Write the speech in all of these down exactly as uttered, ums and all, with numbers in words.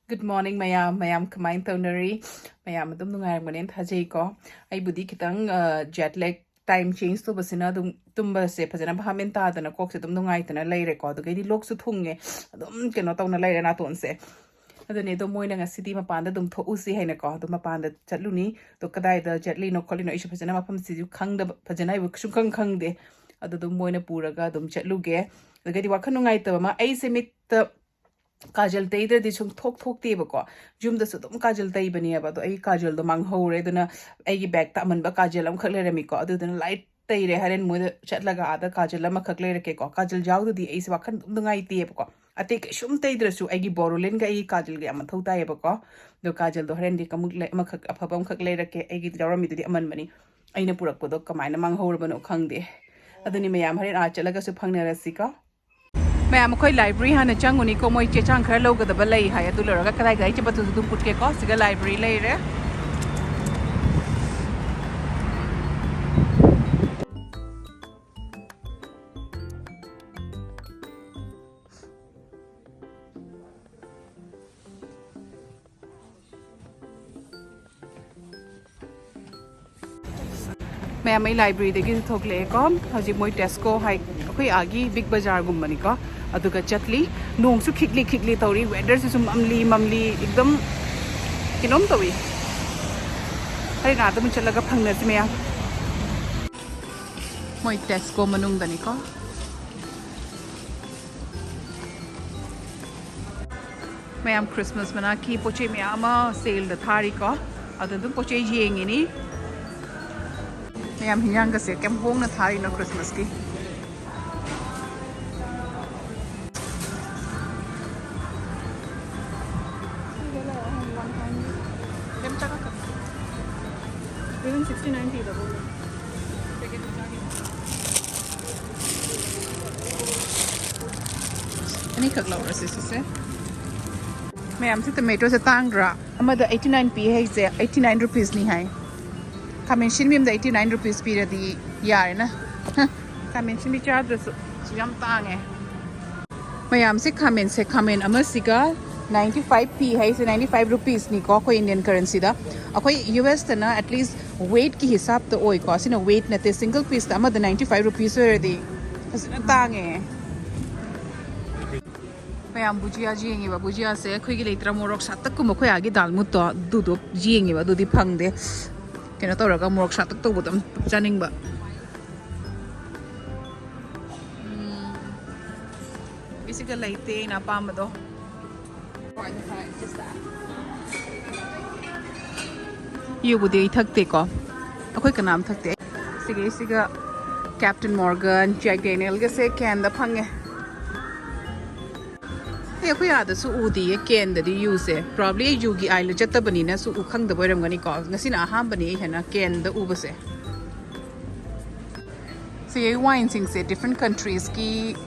Good morning ꯃꯌꯥꯝ꯫ ꯃꯌꯥꯝ ꯀꯃꯥꯏꯅ ꯇꯧꯅꯔꯤ? ꯃꯌꯥꯝ ꯑꯗꯨꯝ ꯅꯨꯡꯉꯥꯏꯔꯝꯒꯅꯦꯅ ꯊꯥꯖꯩꯀꯣ꯫ ꯑꯩꯕꯨꯗꯤ ꯈꯤꯇꯪ ꯖꯦꯠ ꯂꯦꯛ, ꯇꯥꯏꯝ ꯆꯦꯟꯖ ꯇꯧꯕꯁꯤꯅ ꯑꯗꯨꯝ ꯇꯨꯝꯕꯁꯦ ꯐꯖꯅ ꯚꯥꯞ ꯃꯦꯟ ꯇꯥꯗꯅ ꯀꯣꯛꯁꯦ ꯑꯗꯨꯝ ꯅꯨꯡꯉꯥꯏꯇꯅ ꯂꯩꯔꯦꯀꯣ꯫ ꯑꯗꯨꯒꯩꯗꯤ ꯂꯣꯛꯁꯨ ꯊꯨꯡꯉꯦ, ꯑꯗꯨꯝ ꯀꯩꯅꯣ ꯇꯧꯅ ꯂꯩꯔꯦ ꯅꯥꯇꯣꯟꯁꯦ꯫ ꯑꯗꯨꯅꯦ ꯑꯗꯣ ꯃꯣꯏꯅ ꯉꯁꯤꯗꯤ ꯃꯄꯥꯟꯗ ꯑꯗꯨꯝ ꯊꯣꯛꯎꯁꯤ ꯍꯥꯏꯅꯀꯣ꯫ ꯑꯗꯨꯝ ꯃꯄꯥꯟꯗ ꯆꯠꯂꯨꯅꯤ꯫ ꯑꯗꯣ ꯀꯗꯥꯏꯗ ꯆꯠꯂꯤꯅꯣ ꯈꯣꯠꯂꯤꯅꯣ ꯑꯩꯁꯨ ꯐꯖꯅ ꯃꯐꯝꯁꯤꯁꯨ ꯈꯪꯗꯕ, ꯐꯖꯅ ꯑꯩꯕꯨ ꯁꯨꯡꯈꯪ ꯈꯪꯗꯦ꯫ ꯑꯗꯨ ꯑꯗꯨꯝ ꯃꯣꯏꯅ ꯄꯨꯔꯒ ꯑꯗꯨꯝ ꯆꯠꯂꯨꯒꯦ꯫ ꯑꯗꯨꯒꯗꯤ ꯋꯥꯈꯜ ꯅꯨꯡꯉꯥꯏꯇꯕ ꯑꯃ, ꯑꯩꯁꯦ ꯃꯤꯠꯇ ꯀꯥꯖꯜ ꯇꯩꯗ꯭ꯔꯗꯤ ꯁꯨꯝ ꯊꯣꯛ ꯊꯣꯛꯇꯦꯕꯀꯣ꯫ ꯌꯨꯝꯗꯁꯨ ꯑꯗꯨꯝ ꯀꯥꯖꯜ ꯇꯩꯕꯅꯦꯕ꯫ ꯑꯗꯣ ꯑꯩ ꯀꯥꯖꯜꯗꯣ ꯃꯥꯡꯍꯧꯔꯦ꯫ ꯑꯗꯨꯅ ꯑꯩꯒꯤ ꯕꯦꯛꯇ ꯑꯃꯟꯕ ꯀꯥꯖꯜ ꯑꯃꯈꯛ ꯂꯩꯔꯝꯃꯤꯀꯣ꯫ ꯑꯗꯨꯗꯨꯅ ꯂꯥꯏꯠ ꯇꯩꯔꯦ꯫ ꯍꯣꯔꯦꯟ ꯃꯣꯏꯗ ꯆꯠꯂꯒ ꯑꯥꯗ ꯀꯥꯖꯜ ꯑꯃꯈꯛ ꯂꯩꯔꯛꯀꯦꯀꯣ꯫ ꯀꯥꯖꯜ ꯌꯥꯎꯗꯗꯤ ꯑꯩꯁꯦ ꯋꯥꯈꯜ ꯑꯗꯨꯝ ꯅꯨꯡꯉꯥꯏꯇꯦꯕꯀꯣ꯫ ꯑꯇꯩ ꯀꯩꯁꯨꯝ ꯇꯩꯗ꯭ꯔꯁꯨ ꯑꯩꯒꯤ ꯕꯣꯔꯣꯂꯤꯟꯒ ꯑꯩꯒꯤ ꯀꯥꯖꯜꯒ ꯌꯥꯝ ꯃꯊꯧ ꯇꯥꯏꯌꯦꯕꯀꯣ꯫ ꯑꯗꯣ ꯀꯥꯖꯜꯗꯣ ꯍꯣꯔꯦꯟꯗꯤ ꯑꯃꯨꯛ ꯂꯩ-, ꯑꯃꯈꯛ ꯑꯐꯕ ꯑꯃꯈꯛ ꯂꯩꯔꯛꯀꯦ꯫ ꯑꯩꯒꯤ ꯌꯥꯎꯔꯝꯃꯤꯗꯨꯗꯤ ꯑꯃꯟꯕꯅꯤ꯫ ꯑꯩꯅ ꯄꯨꯔꯛꯄꯗꯣ ꯀꯃꯥꯏꯅ ꯃꯥꯡꯍꯧꯔꯕꯅꯣ ꯈꯪꯗꯦ꯫ ꯑꯗꯨꯅꯤ ꯃꯌꯥꯝ, ꯍꯣꯔꯦꯟ ꯑꯥ ꯆꯠꯂꯒꯁꯨ ꯐꯪꯅꯔꯁꯤꯀꯣ꯫ ꯃꯌꯥꯝ, ꯑꯩꯈꯣꯏ ꯂꯥꯏꯕ꯭ꯔꯦꯔꯤ ꯍꯥꯟꯅ ꯆꯪꯉꯨꯅꯤꯀꯣ, ꯃꯣꯏ ꯆꯦ ꯆꯥꯡ ꯈꯔ ꯂꯧꯒꯗꯕ ꯂꯩ ꯍꯥꯏ꯫ ꯑꯗꯨ ꯂꯣꯏꯔꯒ ꯀꯗꯥꯏ ꯀꯗꯥꯏ ꯆꯠꯄꯗꯨꯁꯨ ꯑꯗꯨꯝ ꯎꯠꯀꯦꯀꯣ꯫ ꯁꯤꯒ ꯂꯥꯏꯕ꯭ꯔꯦꯔꯤ ꯂꯩꯔꯦ꯫ ꯃꯌꯥꯝ, ꯑꯩ ꯂꯥꯏꯕ꯭ꯔꯦꯔꯤꯗꯒꯤꯁꯨ ꯊꯣꯛꯂꯛꯑꯦꯀꯣ꯫ ꯍꯧꯖꯤꯛ ꯃꯣꯏ ꯇꯦꯁꯀꯣ ꯍꯥꯏ, ꯑꯩꯈꯣꯏ ꯑꯥꯒꯤ ꯕꯤꯛ ꯕꯖꯥꯔꯒꯨꯝꯕꯅꯤꯀꯣ꯫ ꯑꯗꯨꯒ ꯆꯠꯂꯤ꯫ ꯅꯣꯡꯁꯨ ꯈꯤꯛꯂꯤ ꯈꯤꯛꯂꯤ ꯇꯧꯔꯤ, ꯋꯦꯗꯔꯁꯤꯁꯨ ꯃꯝꯂꯤ ꯃꯝꯂꯤ, ꯑꯦꯛꯗꯝ ꯀꯩꯅꯣꯝ ꯇꯧꯏ꯫ ꯍꯣꯔꯦꯟ ꯑꯥꯗ ꯑꯃꯨꯛ ꯆꯠꯂꯒ ꯐꯪꯅꯁꯤ ꯃꯌꯥꯝ꯫ ꯃꯣꯏ ꯇꯦꯁꯀꯣ ꯃꯅꯨꯡꯗꯅꯤꯀꯣ꯫ ꯃꯌꯥꯝ, ꯈ꯭ꯔꯤꯁꯃꯥꯁ ꯃꯅꯥꯛꯀꯤ ꯄꯣꯠ ꯆꯩ ꯃꯌꯥꯝ ꯑꯃ ꯁꯦꯜꯗ ꯊꯥꯔꯤꯀꯣ꯫ ꯑꯗꯨ ꯑꯗꯨꯝ ꯄꯣꯠ ꯆꯩ ꯌꯦꯡꯉꯤꯅꯤ꯫ ꯃꯌꯥꯝ, ꯍꯤꯟꯖꯥꯡꯒꯁꯦ ꯀꯌꯥꯝ ꯍꯣꯡꯅ ꯊꯥꯔꯤꯅꯣ ꯈ꯭ꯔꯤꯁꯃꯥꯁꯀꯤ꯫ Even sixty nine ꯄꯤꯗꯕ꯫ ꯑꯅꯤꯈꯛ ꯂꯧꯔꯁꯤ ꯁꯤꯁꯦ꯫ ꯃꯌꯥꯝꯁꯦ, ꯇꯣꯃꯦꯇꯣꯁꯦ ꯇꯥꯡꯗ꯭ꯔꯥ? ꯑꯃꯗ eighty nine ꯄꯤ ꯍꯥꯏꯁꯦ, eighty nine rupeesꯅꯤ ꯍꯥꯏ꯫ ꯈꯥꯃꯦꯟ ꯑꯁꯤꯟꯕꯤ ꯑꯃꯗ eighty nine rupees ꯄꯤꯔꯗꯤ ꯌꯥꯔꯦꯅ꯫ ꯈꯥꯃꯦꯟ ꯑꯁꯤꯟꯕꯤ ꯆꯥꯗ꯭ꯔꯁꯨ ꯌꯥꯝ ꯇꯥꯡꯉꯦ꯫ ꯃꯌꯥꯝꯁꯦ, ꯈꯥꯃꯦꯟꯁꯦ, ꯈꯥꯃꯦꯟ ꯑꯃꯁꯤꯒ Ninety five ꯄꯤ ꯍꯥꯏꯁꯦ ninety five rupeesꯅꯤꯀꯣ ꯑꯩꯈꯣꯏ Indian currencyꯗ꯫ ꯑꯩꯈꯣꯏ U Sꯇꯅ at least weightꯀꯤ ꯍꯤꯁꯥꯞꯇ ꯑꯣꯏꯀꯣ꯫ ꯁꯤꯅ weight ꯅꯠꯇꯦ, single pieceꯇ ꯑꯃꯗ ninety five rupees ꯑꯣꯏꯔꯗꯤ ꯐꯖꯅ ꯇꯥꯡꯉꯦ꯫ ꯃꯌꯥꯝ ꯕꯨꯖꯤꯌꯥ ꯌꯦꯡꯉꯤꯕ꯫ ꯕꯨꯖꯤꯌꯥꯁꯦ ꯑꯩꯈꯣꯏꯒꯤ ꯂꯩꯇ꯭ꯔꯥ, ꯃꯣꯔꯣꯛ ꯁꯥꯇꯛꯀꯨꯝꯕ, ꯑꯩꯈꯣꯏ ꯑꯥꯒꯤ ꯗꯥꯜ ꯃꯨꯠꯇꯣ ꯑꯗꯨꯗꯣ ꯌꯦꯡꯉꯤꯕ꯫ ꯑꯗꯨꯗꯤ ꯐꯪꯗꯦ꯫ ꯀꯩꯅꯣ ꯇꯧꯔꯒ ꯃꯣꯔꯣꯛ ꯁꯥꯇꯛ ꯇꯧꯕꯗꯣ ꯑꯗꯨꯝ ꯆꯥꯅꯤꯡꯕ꯫ ꯎꯝ, ꯁꯤꯒ ꯂꯩꯇꯦ ꯑꯩꯅ ꯑꯄꯥꯝꯕꯗꯣ꯫ ꯌꯨꯕꯨꯗꯤ ꯑꯩ ꯊꯛꯇꯦꯀꯣ, ꯑꯩꯈꯣꯏ ꯀꯅꯥꯝ ꯊꯛꯇꯦ꯫ ꯁꯤꯒꯤꯁꯤꯒ Captain Morgan, Jack Danielꯒꯁꯦ canꯗ ꯐꯪꯉꯦ꯫ ꯑꯦ, ꯑꯩꯈꯣꯏ ꯑꯥꯗꯁꯨ ꯎꯗꯤꯌꯦ canꯗꯗꯤ ꯌꯨꯁꯦ꯫ Probably ꯑꯩ ꯌꯨꯒꯤ aisleꯗ ꯆꯠꯇꯕꯅꯤꯅꯁꯨ ꯎ ꯈꯪꯗꯕ ꯑꯣꯏꯔꯝꯒꯅꯤꯀꯣ꯫ ꯉꯁꯤꯅ ꯑꯍꯥꯟꯕꯅꯤ ꯑꯩ ꯍꯦꯟꯅ canꯗ ꯎꯕꯁꯦ꯫ ꯁꯤ wineꯁꯤꯡꯁꯦ different countriesꯀꯤ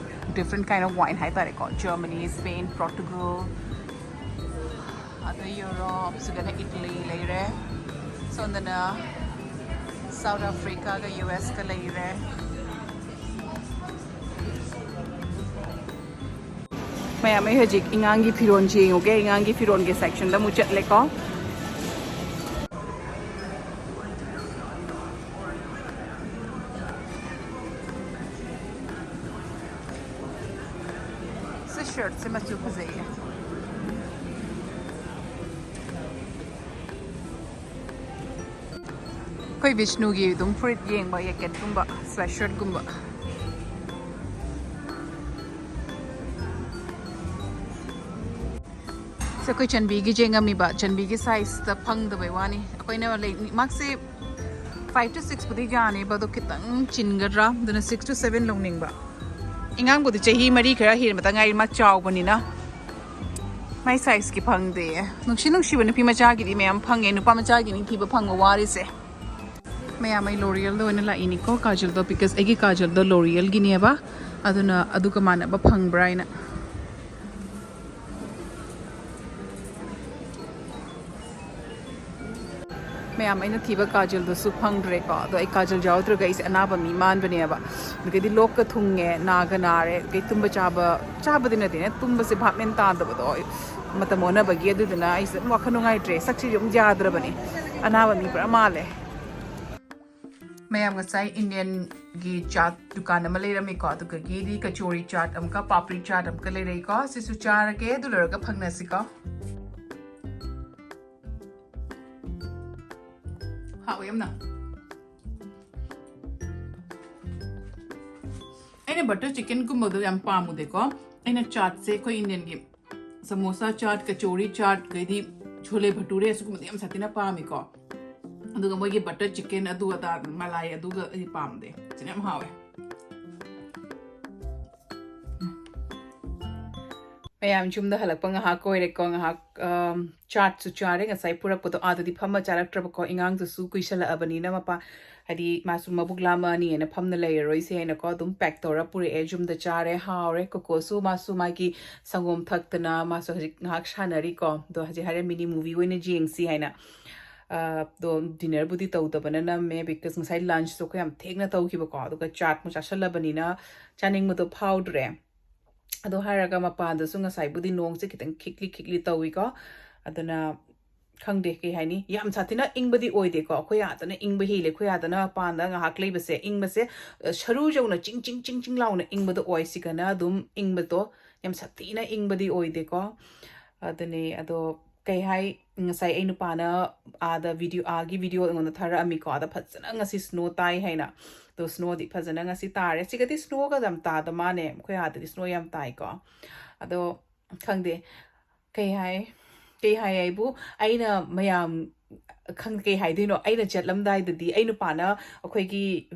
different kind of wine ꯍꯥꯏꯇꯥꯔꯦꯀꯣ꯫ Germany, Spain, Portugal, ꯑꯗ Europe, ꯁꯤꯗꯅ Italy ꯂꯩꯔꯦ꯫ ꯁꯣꯝꯗꯅ South Africaꯒ U Sꯀ ꯂꯩꯔꯦ꯫ ꯃꯌꯥꯝ, ꯑꯩ ꯍꯧꯖꯤꯛ ꯏꯉꯥꯡꯒꯤ ꯐꯤꯔꯣꯜ ꯌꯦꯡꯉꯨꯒꯦ꯫ ꯏꯉꯥꯡꯒꯤ ꯐꯤꯔꯣꯜꯒꯤ sectionꯗ ꯑꯃꯨꯛ ꯆꯠꯂꯦꯀꯣ꯫ ꯁꯤ shirtꯁꯦ ꯃꯆꯨ ꯐꯖꯩꯌꯦ꯫ ꯑꯩꯈꯣꯏ ꯕꯤꯁꯅꯨꯒꯤ ꯑꯗꯨꯝ ꯐꯨꯔꯤꯠ ꯌꯦꯡꯕ, jacketꯀꯨꯝꯕ, sweatshirtꯀꯨꯝꯕ꯫ ꯁꯤ ꯑꯩꯈꯣꯏ ꯆꯟꯕꯤꯒꯤ ꯌꯦꯡꯉꯝꯃꯤꯕ, ꯆꯟꯕꯤꯒꯤ sizeꯇ ꯐꯪꯗꯕꯩ ꯋꯥꯅꯤ꯫ ꯑꯩꯈꯣꯏꯅ ꯂꯩ-, ꯃꯥꯁꯦ five to sixꯄꯨꯗꯤ ꯌꯥꯅꯦꯕ, ꯑꯗꯣ ꯈꯤꯇꯪ ꯆꯤꯟꯒꯗ꯭ꯔꯥ, ꯑꯗꯨꯅ six to seven ꯂꯧꯅꯤꯡꯕ꯫ ꯏꯉꯥꯡꯕꯨꯗꯤ ꯆꯍꯤ ꯃꯔꯤ ꯈꯔ ꯍꯦꯟꯕꯇ ꯉꯥꯏꯔꯤ, ꯃꯥ ꯆꯥꯎꯕꯅꯤꯅ꯫ My sizeꯀꯤ ꯐꯪꯗꯦ꯫ ꯅꯨꯡꯁꯤ ꯅꯨꯡꯁꯤꯕ ꯅꯨꯄꯤ ꯃꯆꯥꯒꯤꯗꯤ ꯃꯌꯥꯝ ꯐꯪꯉꯦ, ꯅꯨꯄꯥ ꯃꯆꯥꯒꯤꯅꯤ ꯊꯤꯕ ꯐꯪꯕ ꯋꯥꯔꯤꯁꯦ꯫ ꯃꯌꯥꯝ, ꯑꯩ L'Orealꯗ ꯑꯣꯏꯅ ꯂꯥꯛꯏꯅꯤꯀꯣ ꯀꯥꯖꯜꯗꯣ, because ꯑꯩꯒꯤ ꯀꯥꯖꯜꯗꯣ L'Orealꯒꯤꯅꯦꯕ, ꯑꯗꯨꯅ ꯑꯗꯨꯒ ꯃꯥꯟꯅꯕ ꯐꯪꯕ꯭ꯔꯥ ꯍꯥꯏꯅ꯫ ꯃꯌꯥꯝ, ꯑꯩꯅ ꯊꯤꯕ ꯀꯥꯖꯜꯗꯨꯁꯨ ꯐꯪꯗ꯭ꯔꯦꯀꯣ꯫ ꯑꯗꯣ ꯑꯩ ꯀꯥꯖꯜ ꯌꯥꯎꯗ꯭ꯔꯒ ꯑꯩꯁꯦ ꯑꯅꯥꯕ ꯃꯤ ꯃꯥꯟꯕꯅꯦꯕ꯫ ꯑꯗꯨꯒꯗꯤ ꯂꯣꯛꯀ ꯊꯨꯡꯉꯦ, ꯅꯥꯒ ꯅꯥꯔꯦ, ꯑꯗꯩ ꯇꯨꯝꯕ ꯆꯥꯕ, ꯆꯥꯕꯗꯤ ꯅꯠꯇꯦꯅꯦ, ꯇꯨꯝꯕꯁꯦ ꯚꯥꯞ ꯃꯦꯟ ꯇꯥꯗꯕꯗꯣ, ꯃꯇꯝ ꯑꯣꯟꯅꯕꯒꯤ꯫ ꯑꯗꯨꯗꯨꯅ ꯑꯩꯁꯦ ꯑꯗꯨꯝ ꯋꯥꯈꯜ ꯅꯨꯡꯉꯥꯏꯇ꯭ꯔꯦ, ꯁꯛꯁꯤꯁꯨ ꯑꯗꯨꯝ ꯌꯥꯗ꯭ꯔꯕꯅꯤ, ꯑꯅꯥꯕ ꯃꯤ ꯄꯨꯔꯥ ꯃꯥꯜꯂꯦ꯫ ꯃꯌꯥꯝ, ꯉꯁꯥꯏ ꯏꯟꯗꯤꯌꯟꯒꯤ ꯆꯥꯠ ꯗꯨꯀꯥꯟ ꯑꯃ ꯂꯩꯔꯝꯃꯤꯀꯣ, ꯑꯗꯨꯒꯒꯤꯗꯤ ꯀꯆꯣꯔꯤ ꯆꯥꯠ ꯑꯃꯒ ꯄꯥꯄ꯭ꯔꯤ ꯆꯥꯠ ꯑꯃꯒ ꯂꯩꯔꯛꯏꯀꯣ꯫ ꯁꯤꯁꯨ ꯆꯥꯔꯒꯦ, ꯑꯗꯨ ꯂꯣꯏꯔꯒ ꯐꯪꯅꯁꯤꯀꯣ꯫ ꯍꯥꯎꯋꯦ ꯌꯥꯝꯅ꯫ ꯑꯩꯅ ꯕꯇꯔ ꯆꯤꯀꯟꯒꯨꯝꯕꯗꯣ ꯌꯥꯝ ꯄꯥꯝꯃꯨꯗꯦꯀꯣ꯫ ꯑꯩꯅ ꯆꯥꯠꯁꯦ, ꯑꯩꯈꯣꯏ ꯏꯟꯗꯤꯌꯟꯒꯤ ꯁꯃꯣꯁꯥ ꯆꯥꯠ, ꯀꯆꯣꯔꯤ ꯆꯥꯠ, ꯑꯗꯩꯗꯤ ꯁꯣꯂꯦ ꯚꯇꯨꯔꯦ, ꯑꯁꯤꯒꯨꯝꯕꯗꯤ ꯌꯥꯝ ꯁꯥꯊꯤꯅ ꯄꯥꯝꯃꯤꯀꯣ꯫ ꯑꯗꯨꯒ ꯃꯣꯏꯒꯤ ꯕꯇꯔ ꯆꯤꯀꯟ, ꯑꯗꯨ ꯑꯗꯥ, ꯃꯂꯥꯏ, ꯑꯗꯨꯒ ꯑꯩ ꯄꯥꯝꯗꯦ꯫ ꯁꯤꯅ ꯌꯥꯝ ꯍꯥꯎꯋꯦ꯫ ꯃꯌꯥꯝ, ꯌꯨꯝꯗ ꯍꯜꯂꯛꯄ ꯉꯥꯏꯍꯥꯛ ꯑꯣꯏꯔꯦꯀꯣ꯫ ꯉꯥꯏꯍꯥꯛ, ꯑꯝ, ꯆꯥꯠꯁꯨ ꯆꯥꯔꯦ꯫ ꯉꯁꯥꯏ ꯄꯨꯔꯛꯄꯗꯣ ꯑꯥꯗꯗꯤ ꯐꯝꯃ ꯆꯥꯔꯛꯇ꯭ꯔꯕꯀꯣ꯫ ꯑꯉꯥꯡꯗꯨꯁꯨ ꯀꯨꯏꯁꯜꯂꯛꯑꯕꯅꯤꯅ, ꯃꯄꯥ, ꯍꯥꯏꯗꯤ, ꯃꯥꯁꯨ ꯃꯕꯨꯛ ꯂꯥꯝꯃꯅꯤꯅ ꯐꯝꯅ ꯂꯩꯔꯔꯣꯏꯁꯦ ꯍꯥꯏꯅꯀꯣ, ꯑꯗꯨꯝ ꯄꯦꯛ ꯇꯧꯔ ꯄꯨꯔꯛꯑꯦ꯫ ꯌꯨꯝꯗ ꯆꯥꯔꯦ, ꯍꯥꯎꯔꯦ꯫ ꯀꯣꯀꯣꯁꯨ ꯃꯥꯁꯨ ꯃꯥꯒꯤ ꯁꯪꯒꯣꯝ ꯊꯛꯇꯅ ꯃꯥꯁꯨ ꯍꯧꯖꯤꯛ ꯉꯥꯏꯍꯥꯛ ꯁꯥꯟꯅꯔꯤꯀꯣ꯫ ꯑꯗꯣ ꯍꯧꯖꯤꯛ ꯍꯥꯏꯔꯦ, ꯃꯤꯅꯤ ꯃꯨꯚꯤ ꯑꯣꯏꯅ ꯌꯦꯡꯁꯤ ꯍꯥꯏꯅ꯫ ꯑ, ꯑꯗꯣ ꯗꯤꯅꯔꯕꯨꯗꯤ ꯇꯧꯗꯕꯅ ꯅꯝꯃꯦ, because ꯉꯁꯥꯏ ꯂꯟꯁꯇꯣ ꯑꯩꯈꯣꯏ ꯌꯥꯝ ꯊꯦꯡꯅ ꯇꯧꯈꯤꯕꯀꯣ꯫ ꯑꯗꯨꯒ ꯆꯥꯠ ꯑꯃꯨꯛ ꯆꯥꯁꯜꯂꯕꯅꯤꯅ ꯆꯥꯅꯤꯡꯕꯗꯣ ꯐꯥꯎꯗ꯭ꯔꯦ꯫ ꯑꯗꯣ ꯍꯥꯏꯔꯒ, ꯃꯄꯥꯟꯗꯁꯨ ꯉꯁꯥꯏꯕꯨꯗꯤ ꯅꯣꯡꯁꯦ ꯈꯤꯇꯪ ꯈꯤꯛꯂꯤ ꯈꯤꯛꯂꯤ ꯇꯧꯏꯀꯣ꯫ ꯑꯗꯨꯅ ꯈꯪꯗꯦ, ꯀꯩ ꯍꯥꯏꯅꯤ, ꯌꯥꯝ ꯁꯥꯊꯤꯅ ꯏꯪꯕꯗꯤ ꯑꯣꯏꯗꯦꯀꯣ꯫ ꯑꯩꯈꯣꯏ ꯑꯥꯗꯅ ꯏꯪꯕ ꯍꯦꯜꯂꯦ꯫ ꯑꯩꯈꯣꯏ ꯑꯥꯗꯅ ꯃꯄꯥꯟꯗ ꯉꯥꯏꯍꯥꯛ ꯂꯩꯕꯁꯦ, ꯏꯪꯕꯁꯦ, ꯑ, ꯁꯔꯨ ꯌꯧꯅ ꯆꯤꯡ ꯆꯤꯡ ꯆꯤꯡ ꯆꯤꯡ ꯂꯥꯎꯅ ꯏꯪꯕꯗꯣ ꯑꯣꯏ꯫ ꯁꯤꯒꯅ ꯑꯗꯨꯝ ꯏꯪꯕꯗꯣ, ꯌꯥꯝ ꯁꯥꯊꯤꯅ ꯏꯪꯕꯗꯤ ꯑꯣꯏꯗꯦꯀꯣ꯫ ꯑꯗꯨꯅꯦ, ꯑꯗꯣ ꯀꯩ ꯍꯥꯏ, ꯉꯁꯥꯏ ꯑꯩ ꯅꯨꯄꯥꯅ ꯑꯥꯗ ꯚꯤꯗꯤꯑꯣ, ꯑꯥꯒꯤ ꯚꯤꯗꯤꯑꯣ ꯑꯩꯉꯣꯟꯗ ꯊꯥꯔꯛꯑꯝꯃꯤꯀꯣ, ꯑꯥꯗ ꯐꯖꯅ ꯉꯁꯤ ꯁ꯭ꯅꯣ ꯇꯥꯏ ꯍꯥꯏꯅ꯫ ꯑꯗꯣ ꯁ꯭ꯅꯣꯗꯤ ꯐꯖꯅ ꯉꯁꯤ ꯇꯥꯔꯦ꯫ ꯁꯤꯒꯗꯤ ꯁ꯭ꯅꯣꯒ ꯌꯥꯝ ꯇꯥꯗ ꯃꯥꯅꯦ, ꯑꯩꯈꯣꯏ ꯑꯥꯗꯗꯤ ꯁ꯭ꯅꯣ ꯌꯥꯝ ꯇꯥꯏꯀꯣ꯫ ꯑꯗꯣ ꯈꯪꯗꯦ, ꯀꯩ ꯍꯥꯏ, ꯀꯩ ꯍꯥꯏ ꯍꯥꯏꯕꯨ, ꯑꯩꯅ ꯃꯌꯥꯝ, ꯈꯪ-, ꯀꯩ ꯍꯥꯏꯗꯣꯏꯅꯣ, ꯑꯩꯅ ꯆꯠꯂꯝꯗꯥꯏꯗꯗꯤ ꯑꯩ ꯅꯨꯄꯥꯅ ꯑꯩꯈꯣꯏꯒꯤ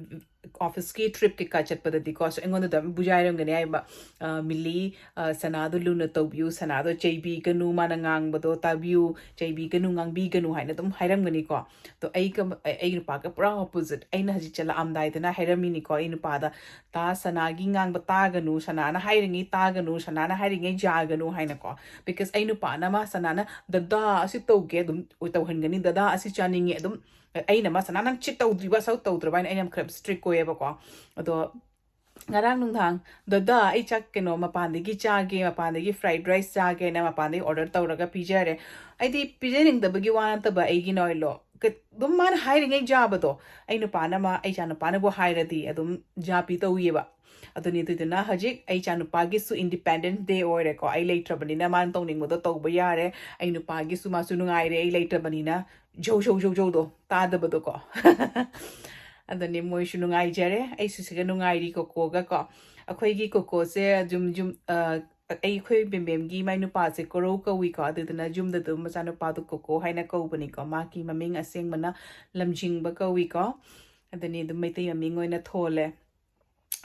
ꯑꯣꯐꯤꯁꯀꯤ ꯇ꯭ꯔꯤꯞ ꯀꯩꯀꯥ ꯆꯠꯄꯗꯗꯤꯀꯣ, ꯁꯣ ꯑꯩꯉꯣꯟꯗ ꯑꯗꯨꯝ ꯕꯨꯖꯥꯏꯔꯝꯒꯅꯤ ꯍꯥꯏꯕ, ꯑ, "ꯃꯤꯂꯤ, ꯑ, ꯁꯅꯥꯗꯣ ꯂꯨꯅ ꯇꯧꯕꯤꯌꯨ, ꯁꯅꯥꯗꯣ ꯆꯩꯕꯤꯒꯅꯨ, ꯃꯥꯅ ꯉꯥꯡꯕꯗꯣ ꯇꯥꯕꯤꯌꯨ, ꯆꯩꯕꯤꯒꯅꯨ, ꯉꯥꯡꯕꯤꯒꯅꯨ" ꯍꯥꯏꯅ ꯑꯗꯨꯝ ꯍꯥꯏꯔꯝꯒꯅꯤꯀꯣ꯫ ꯑꯗꯣ ꯑꯩꯒ, ꯑꯩ ꯅꯨꯄꯥꯒ ꯄꯨꯔꯥ ꯑꯣꯄꯣꯖꯤꯠ꯫ ꯑꯩꯅ ꯍꯧꯖꯤꯛ ꯆꯠꯂꯛꯑꯝꯗꯥꯏꯗꯅ ꯍꯥꯏꯔꯝꯃꯤꯅꯤꯀꯣ ꯑꯩ ꯅꯨꯄꯥꯗ, "ꯇꯥ, ꯁꯅꯥꯒꯤ ꯉꯥꯡꯕ ꯇꯥꯒꯅꯨ, ꯁꯅꯥꯅ ꯍꯥꯏꯔꯤꯉꯩ ꯇꯥꯒꯅꯨ, ꯁꯅꯥꯅ ꯍꯥꯏꯔꯤꯉꯩ ꯌꯥꯒꯅꯨ" ꯍꯥꯏꯅꯀꯣ꯫ Because ꯑꯩ ꯅꯨꯄꯥꯅ, ꯃꯥ ꯁꯅꯥꯅ, "ꯗꯗꯥ, ꯑꯁꯤ ꯇꯧꯒꯦ", ꯑꯗꯨꯝ ꯇꯧꯍꯟꯒꯅꯤ, "ꯗꯗꯥ, ꯑꯁꯤ ꯁꯤ ꯆꯥꯅꯤꯡꯉꯤ ꯑꯗꯨꯝ꯫ ꯑꯩꯅ ꯃꯥ ꯁꯅꯥ ꯅꯪ ꯁꯤ ꯇꯧꯗ꯭ꯔꯤꯕ, ꯁꯧ ꯇꯧꯗ꯭ꯔꯕ ꯍꯥꯏꯅ ꯑꯩꯅ ꯈꯔ ꯏꯁꯇ꯭ꯔꯤꯛ ꯑꯣꯏꯌꯦꯕꯀꯣ꯫ ꯑꯗꯣ ꯉꯔꯥꯡ ꯅꯨꯡꯗꯥꯡ, "ꯗꯗꯥ, ꯑꯩ ꯆꯥꯛ ꯀꯩꯅꯣ ꯃꯄꯥꯟꯗꯒꯤ ꯆꯥꯒꯦ, ꯃꯄꯥꯟꯗꯒꯤ ꯐ꯭ꯔꯥꯏꯗ ꯔꯥꯏꯁ ꯆꯥꯒꯦꯅ" ꯃꯄꯥꯟꯗꯒꯤ ꯑꯣꯔꯗꯔ ꯇꯧꯔꯒ ꯄꯤꯖꯔꯦ꯫ ꯑꯩꯗꯤ ꯄꯤꯖꯅꯤꯡꯗꯕꯒꯤ ꯋꯥ ꯅꯠꯇꯕ, ꯑꯩꯒꯤ ꯅꯣꯏꯂꯣ ꯑꯗꯨꯝ ꯃꯥꯅ ꯍꯥꯏꯔꯤꯉꯩ ꯆꯥꯕꯗꯣ, ꯑꯩ ꯅꯨꯄꯥꯅ ꯃꯥ, ꯑꯩ ꯏꯆꯥ ꯅꯨꯄꯥꯅꯕꯨ ꯍꯥꯏꯔꯗꯤ ꯑꯗꯨꯝ ꯖꯥꯄꯤ ꯇꯧꯋꯦꯕ꯫ ꯑꯗꯨꯅꯤ, ꯑꯗꯨꯗꯨꯅ ꯍꯧꯖꯤꯛ ꯑꯩ ꯏꯆꯥ ꯅꯨꯄꯥꯒꯤꯁꯨ ꯏꯟꯗꯤꯄꯦꯟꯗꯦꯟꯁ ꯗꯦ ꯑꯣꯏꯔꯦꯀꯣ꯫ ꯑꯩ ꯂꯩꯇ꯭ꯔꯕꯅꯤꯅ ꯃꯥꯅ ꯇꯧꯅꯤꯡꯕꯗꯣ ꯇꯧꯕ ꯌꯥꯔꯦ꯫ ꯑꯩ ꯅꯨꯄꯥꯒꯤꯁꯨ ꯃꯥꯁꯨ ꯅꯨꯡꯉꯥꯏꯔꯦ ꯑꯩ ꯂꯩꯇ꯭ꯔꯕꯅꯤꯅ꯫ ꯖꯧ ꯖꯧ ꯖꯧ ꯖꯧꯗꯣ ꯇꯥꯗꯕꯗꯣꯀꯣ꯫ ꯑꯗꯨꯅꯤ, ꯃꯣꯏꯁꯨ ꯅꯨꯡꯉꯥꯏꯖꯔꯦ, ꯑꯩꯁꯨ ꯁꯤꯒ ꯅꯨꯡꯉꯥꯏꯔꯤ ꯀꯣꯀꯣꯒ ꯀꯣ꯫ ꯑꯩꯈꯣꯏꯒꯤ ꯀꯣꯀꯣꯁꯦ ꯌꯨꯝ ꯌꯨꯝ, ꯑ, ꯑꯩꯈꯣꯏ ꯕꯦꯝꯕꯦꯝꯒꯤ ꯃꯥꯏ ꯅꯨꯄꯥꯁꯦ ꯀꯣꯔꯧ ꯀꯧꯏꯀꯣ꯫ ꯑꯗꯨꯗꯨꯅ ꯌꯨꯝꯗ ꯑꯗꯨꯝ ꯃꯆꯥꯅꯨꯄꯥꯗꯣ ꯀꯣꯀꯣ ꯍꯥꯏꯅ ꯀꯧꯕꯅꯤꯀꯣ꯫ ꯃꯥꯒꯤ ꯃꯃꯤꯡ ꯑꯁꯦꯡꯕꯅ ꯂꯝꯖꯤꯡꯕ ꯀꯧꯏꯀꯣ꯫ ꯑꯗꯨꯅꯤ, ꯑꯗꯨꯝ ꯃꯩꯇꯩ ꯃꯃꯤꯡ ꯑꯣꯏꯅ ꯊꯣꯜꯂꯦ꯫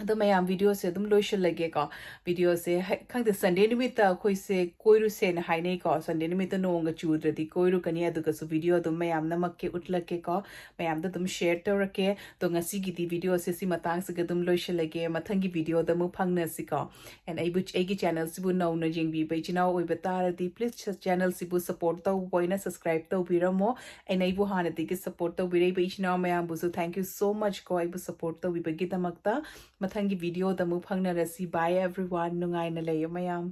ꯑꯗꯣ ꯃꯌꯥꯝ, ꯚꯤꯗꯤꯑꯣꯁꯦ ꯑꯗꯨꯝ ꯂꯣꯏꯁꯤꯜꯂꯒꯦꯀꯣ꯫ ꯚꯤꯗꯤꯑꯣꯁꯦ ꯍꯦꯛ, ꯈꯪꯗꯦ, ꯁꯟꯗꯦ ꯅꯨꯃꯤꯠꯇ ꯑꯩꯈꯣꯏꯁꯦ ꯀꯣꯏꯔꯨꯁꯦꯅ ꯍꯥꯏꯅꯩꯀꯣ꯫ ꯁꯟꯗꯦ ꯅꯨꯃꯤꯠꯇ ꯅꯣꯡꯒ ꯆꯨꯗ꯭ꯔꯗꯤ ꯀꯣꯏꯔꯨꯒꯅꯤ꯫ ꯑꯗꯨꯒꯁꯨ ꯚꯤꯗꯤꯑꯣ ꯑꯗꯨꯝ ꯃꯌꯥꯝ ꯅꯝꯃꯛꯀꯦ, ꯎꯠꯂꯛꯀꯦꯀꯣ꯫ ꯃꯌꯥꯝꯗ ꯑꯗꯨꯝ ꯁꯤꯌꯔ ꯇꯧꯔꯛꯀꯦ꯫ ꯑꯗꯣ ꯉꯁꯤꯒꯤꯗꯤ ꯚꯤꯗꯤꯑꯣꯁꯦ ꯁꯤ ꯃꯇꯥꯡꯁꯤꯒ ꯑꯗꯨꯝ ꯂꯣꯏꯁꯤꯜꯂꯒꯦ꯫ ꯃꯊꯪꯒꯤ ꯚꯤꯗꯤꯑꯣꯗ ꯑꯃꯨꯛ ꯐꯪꯅꯁꯤꯀꯣ꯫ And ꯑꯩꯕꯨ, ꯑꯩꯒꯤ ꯆꯦꯅꯦꯜꯁꯤꯕꯨ ꯅꯧꯅ ꯌꯦꯡꯕꯤꯕ ꯏꯆꯤꯟ ꯏꯅꯥꯎ ꯑꯣꯏꯕ ꯇꯥꯔꯗꯤ, ꯄ꯭ꯂꯤꯖ ꯆꯦꯅꯦꯜꯁꯤꯕꯨ ꯁꯄꯣꯔꯠ ꯇꯧꯕ ꯑꯣꯏꯅ ꯁꯕꯁꯀ꯭ꯔꯥꯏꯕ ꯇꯧꯕꯤꯔꯝꯃꯣ꯫ And ꯑꯩꯕꯨ ꯍꯥꯟꯅꯗꯒꯤ ꯁꯄꯣꯔꯠ ꯇꯧꯕꯤꯔꯛꯏꯕ ꯏꯆꯤꯟ ꯏꯅꯥꯎ ꯃꯌꯥꯝꯕꯨꯁꯨ thank you so much ꯀꯣ, ꯑꯩꯕꯨ ꯁꯄꯣꯔꯠ ꯇꯧꯕꯤꯕꯒꯤꯗꯃꯛꯇ꯫ ꯃꯊꯪꯒꯤ ꯚꯤꯗꯤꯑꯣꯗ ꯑꯃꯨꯛ ꯐꯪꯅꯔꯁꯤ꯫ Bye everyone, ꯅꯨꯡꯉꯥꯏꯅ ꯂꯩꯌꯨ ꯃꯌꯥꯝ꯫